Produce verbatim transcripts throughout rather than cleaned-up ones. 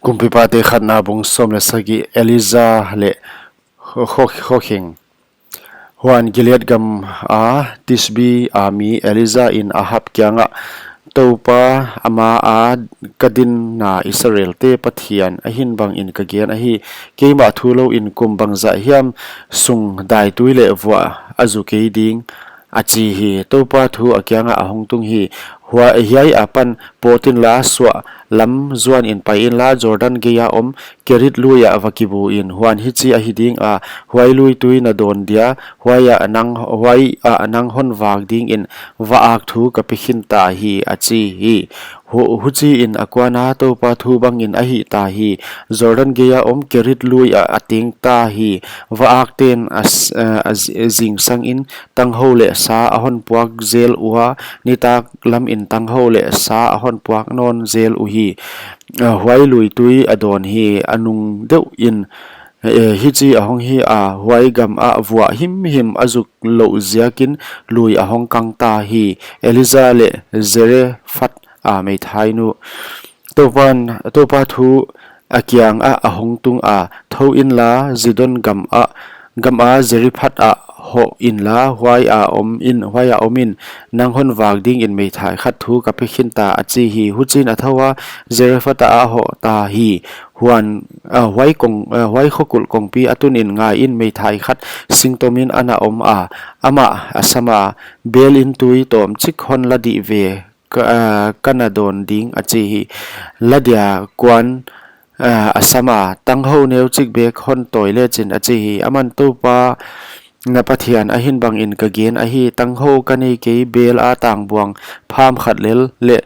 Kumpipate khatna bung sawm leh sagih. Elija leh Kho-, Kho-, Khokheng. Huan Gilead gam a Tisbi a mi Elija in Ahab kiangah, Toupa ama a ka dinna Israelte Pathian ahin bangin ka gen ahi, keimah thu louin kum bangzah hiam sung daitui leh vuah a zu kei ding, a chi hi. Toupa thu a kiangah a hong tung hi. Hua-, hiai apan pawt inla, suah lam zuanin pai inla, Jordan gei a om Kerit lui ah va kibu in. Huan hichi ahi dinga, huai lui tui na dawn dia, huai ah nang, huai ah nang hon vak dingin va-ak thu ka pe khin ta hi, a chi hi. Hu-, huchiin a kuana Toupa thu bangin a hih ta hi. Jordan gei a om Kerit lui ah a teng ta hi. Va-akten a s-, a, a zi-, zingsangin tanghou leh sa a hon puak zel ua, nitak lamin tanghou leh sa a hon puak nawn zel uhi. A, huai lui tui a dawn hi, a nung deuhin, eh, hichi a hong hi a, huai gam ah vuah himhim a zuk louh ziakin lui a hong kang ta hi. Elija leh Zarephath a meithainu. Toupan, Toupa thu a kiangah a hong tung a, Thou inla, Zidon gam ah, gam a Zarephath ah hoh inla, huai a om in, huai a om in, nang hon vak dingin meithai khat thu ka pe khin ta, a chi hi. Huchiin a thou a, Zarephath ah a hoh ta hi. Huan, a, huai kong, a, huai khokulh kongpi a tunin, ngaiin, meithai khat singtomin ana om a, amah a sam a, Bel in tui tawmchik hon la dih ve, ka, a, ka na dawn ding, a chi hi. La dia kuan, a, a sam a, tanghou neuchik bek hon tawi lechin, a chi hi. Aman, Toupa na Pathian ahin bangin ka gen ahi, tanghou ka nei kei, bel a tangbuang pham khat lel leh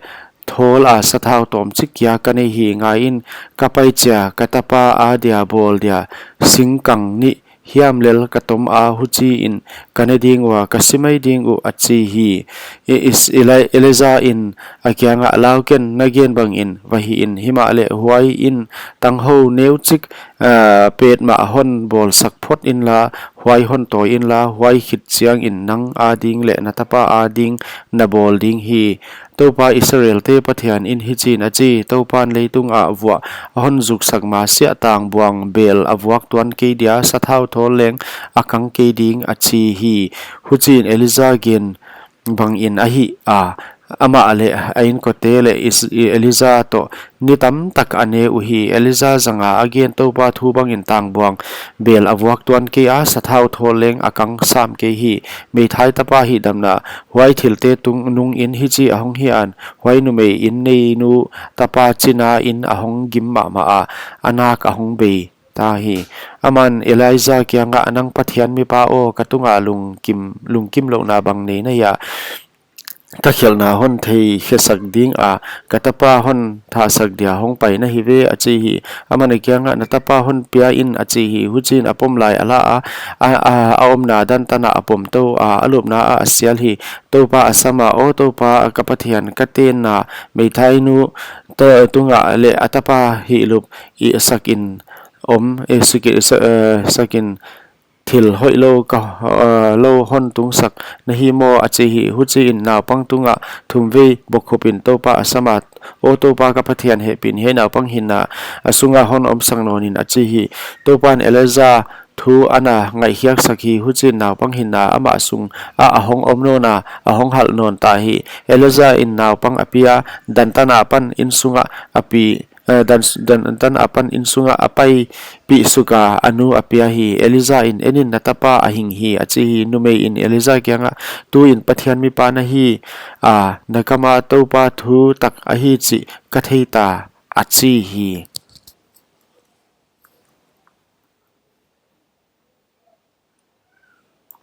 thawl a sathau tawmchik kia ka nei hi. Ngaiin, ka pai chia ka tapa a dia bawl dia singkang nih hiam lel ka tom a, huchiin ka ne ding ua, ka si mai ding uh, a chi hi. I, is, Eli-, Elija in a kiangah, Lau ken, na gen bangin va hih in, himahleh huai in tanghou neuchik, a, petmah hon bawlsak phot inla, huai hon tawi inla, huai khit chiangin nang ading leh na tapa ading na bawl ding hi. Toupa Israelte Pathian in hichiin a chi, Toupan leitung ah vuah a hon zuksak masiah tangbuang bel a vuak tuan kei dia, sathau thawl leng a kang kei ding, a chi hi. Huchiin Elija gen bangin a hih a, amah leh a inkote leh Is-, Elija toh ni tamtak a ne uhi. Elija zanga a gen Toupa thu bangin tangbuang bel a vuak tuan kei a, sathau thawl leng a kang sam kei hi. Meithai tapa hihdamna. Huai thilte tung nungin hichi a hong hi a, huai numei in neinu tapa china in a hong gim mahmah a, a nak a hong bei ta hi. Aman Elija kiangah, Nang Pathian mipa aw, ka tunga lungkim, lungkimlouhna bang nei na hia? Ka khelhna hon theikhesak dinga ka tapa hon thahsak dia hong pai na hi ve, a chi hi. Aman a kiangah, Na tapa hon pia in, a chi hi. Huchiin a pom lai a la a, a, a, a omna dan tana a pom tou a, a lupna ah a sial hi. Toupa a sam a, Aw Toupa ka Pathian, ka tenna meithainu ta-, tunga leh a tapa hihlup i sakin om, e, siki-, sa-, eh, sakin thil hoihlou ka, eh, lou hon tungsak na hi maw, a chi hi. Huchiin naupang tungah thumvei bokhupin Toupa a sam a, Aw Toupa ka Pathian, hehpih in hiai naupang hinna a sunga hon omsak nawn in, a chi hi. Toupan Elija thu ana ngaihkhiaksak hi. Huchiin naupang hinna amah sungah a hong om nawn a, a hong halh nawn ta hi. Elija in naupang a pia, dan tana pan innsungah a pi, eh, dan, dan, dan a pan innsungah a paipih suk a, a nu a pia hi. Elija in, En in, na tapa a hing hi, a chi hi. Numei in Elija kiangah, Tuin Pathian mipa na hi a, na kama Toupa thu tak ahi chih ka thei ta, a chi hi.